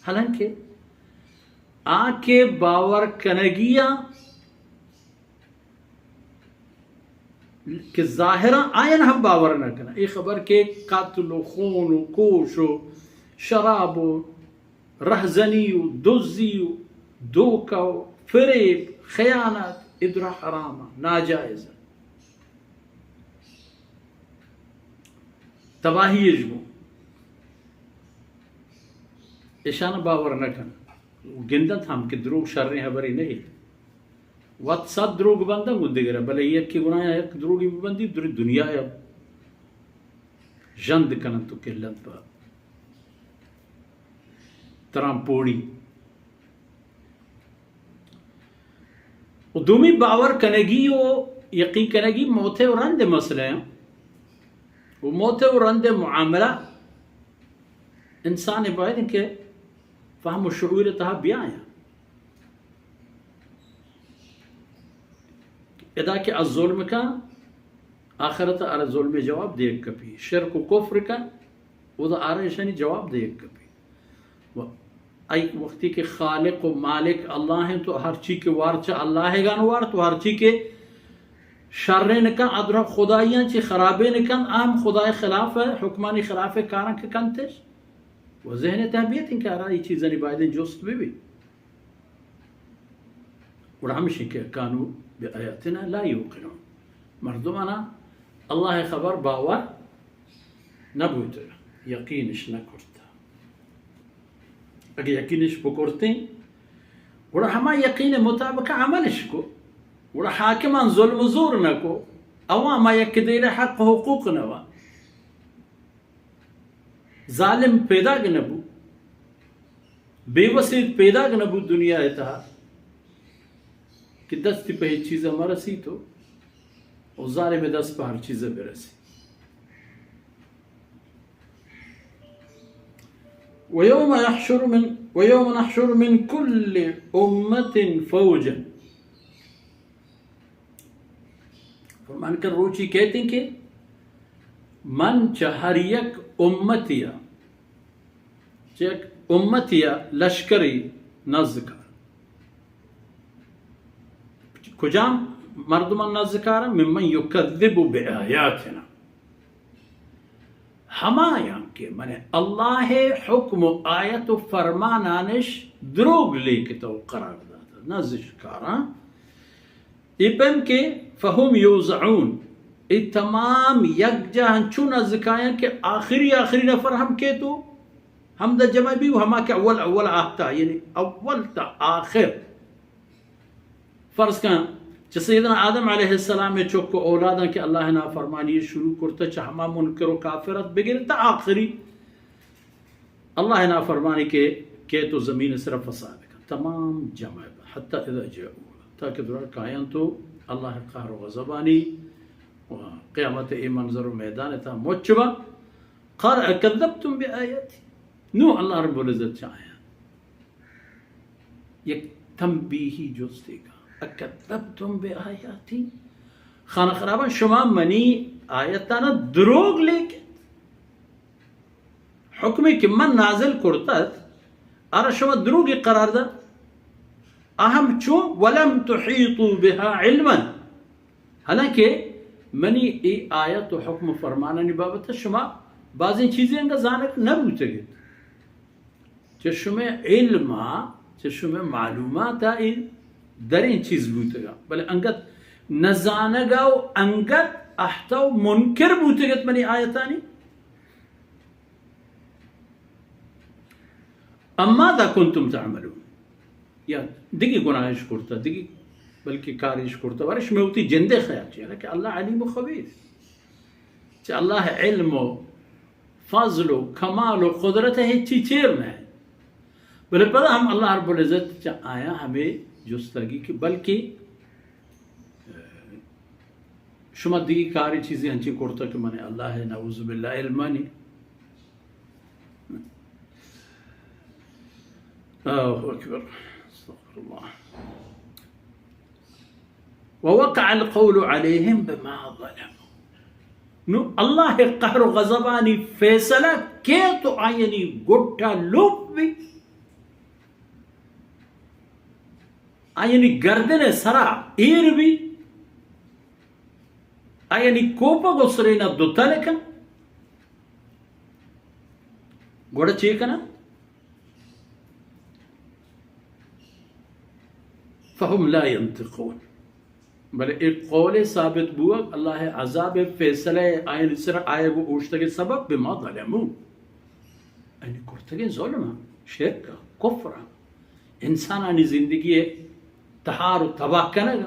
حالانکہ آ کہ باور کنگی آں کہ ظاہراً آیان ہم باور نہ کناں۔ اے خبر کہ قتل و خون و کوش و شراب و رہزنی و دزی و دھوکہ و فریب، خیانت، اے درا حرام آں، ناجائز آں۔ تباہی اش گوں۔ اشان باور نہ کن۔ گندنت ہم کہ دروگ شریں ہبرے نہ۔ وت صد دروگ بندن گوں دگرا، بلے یکے گناہ یک دروگی ببندی، دری دنیا یا ژند کننت و کلنت پہ تران پوڑی۔ و دومی باور کنگی و یقین کنگی موت و رند مسئلہ ہیں۔ و موت و رند معاملہ انسان باید کہ فہم و شعور تہا بیایا۔ ادا کہ از ظلم کا آخرت آرا ظلم جواب دیگ کپی، شرک و کفر کا، و دا آرا اشانی جواب دیگ کپی۔ و ای وقتی کہ خالق و مالک اللہ ہیں تو ہر چی کہ وارت چہ اللہ گان وارت، و ہر چی کہ شریں نکن ادرا خدایاں چی خرابیں نکن، اہم خدای خلاف حکمانی خلاف کارن کہ کنتش۔ و ذہن تہبیت ہیں کہ آرا ای چیزانی بایدیں جست بی بی۔ گڑا ہمشی کہ کانوا بآیاتنا لا یوقنون، مردمانا اللہ خبر باور نہ بوتگ، یقینش نہ کرتا۔ اگہ یقینش بکرتیں، گڑا ہما یقین مطابق عملش کو، گڑا حاکمان ظلم و زور نہ کو، عوام یک دیر حق و حقوق نہ وا۔ ظالم پیداگ نہ بو، بے وسیت پیداگ نہ بو دنیا ء تہا کہ دستی پہ ہچ چیز ء مرسی تو و ظالم ء دست پہ ہر چیز ء برسی۔ ویوم یحشر من، ویوم نحشر من کل امة فوجا۔ فرمان کن روچی کہتیں کہ من چہ ہر یک امتیا، چہ یک امتیا لشکری نزکار۔ کجام مردمان نزکار؟ ممن یکذب بآیاتنا۔ ہمایاں کہ من اللہ حکم و آیت و فرمانانش دروگ لیکتہ و قرار داتہ، نزش کاراں۔ اے پیم کہ فہم یوزعون، اے تمام یک جاہ انچو نزکایاں کہ آخری، آخری نفر ہم کہ تو ہمدا جمع بی و ہما کہ اول، اول آہتا، یعنی اول تا آخر۔ فرض کن، چہ سیدنا آدم علیہ السلام ء چک و اولاداں کہ اللہ ء نافرمانی ء شروع کرتہ، چہ ہما منکر و کافر ات بگر تا آخری اللہ ء نافرمانی کہ کیت و زمین ء سرا فساد کن، تمام جمع بن، حتی اذا جاءوها، تاکہ درا کاینت و اللہ ء قہر و غضبانی و قیامت ء اے منظر و میدان ء تہا مچ بن۔ قال اکذبتم بآیاتی، نو اللہ رب العزت چہ آیاں یک تنبیہی جستے کا، اکذبتم بآیاتی، خانہ خراباں، شما منی آیتانا دروگ لیکت؟ حکمے کہ من نازل کرتت، آرا شما دروگی قرار دات؟ اہم چون؟ ولم تحیطوا بها علما، حالانکہ منی اے آیت و حکم و فرمانانی بابت شما بازیں چیزے انگا زانگ نہ بوتگت۔ چہ شمئے علم ء، چہ شمئے معلومات ء اے دریں چیز بوتگ ء، بلے انگت نزانگ ء و انگت اہتہ و منکر بوتگ ات منی آیتانی۔ اما اذا کنتم تعملون، یا دگہ گناہ اش کرتا، دگہ بلکہ کار اش کرتا، بارے شمئے وتی جندے خیال چی، حالانکہ اللہ علیم و خبیر۔ چہ اللہ علم و فضل و کمال و قدرت ء ہچی چیر نہ انت۔ بلے پدا ہم اللہ رب العزت چہ آیاں ہمے جستگی کہ بلکہ، اه، شما دگہ کاری چیزی انچیں کرتہ کہ من اللہ نعوذ باللہ علم نی۔ اللہ اکبر۔ استغفر اللہ۔ ووقع القول عليهم بما ظلموا۔ نو اللہ قہر و غضبانی فیصلہ کیت و آیانی گٹا لوپ بی۔ آیانی گردن سرا ایر بی، آیانی کوپگ و سرینا دوتل کن، گڑا چے کنا؟ فهم لا ينطقون. بلے اے قول ثابت بوگ، اللہ عذاب فیصلہ آیانی سر آیگ و اوشتگ سبب بما ظلموا، یعنی کرتگیں ظلم، شرک، کفر، انسانانی زندگی تہار و تباہ کنگ.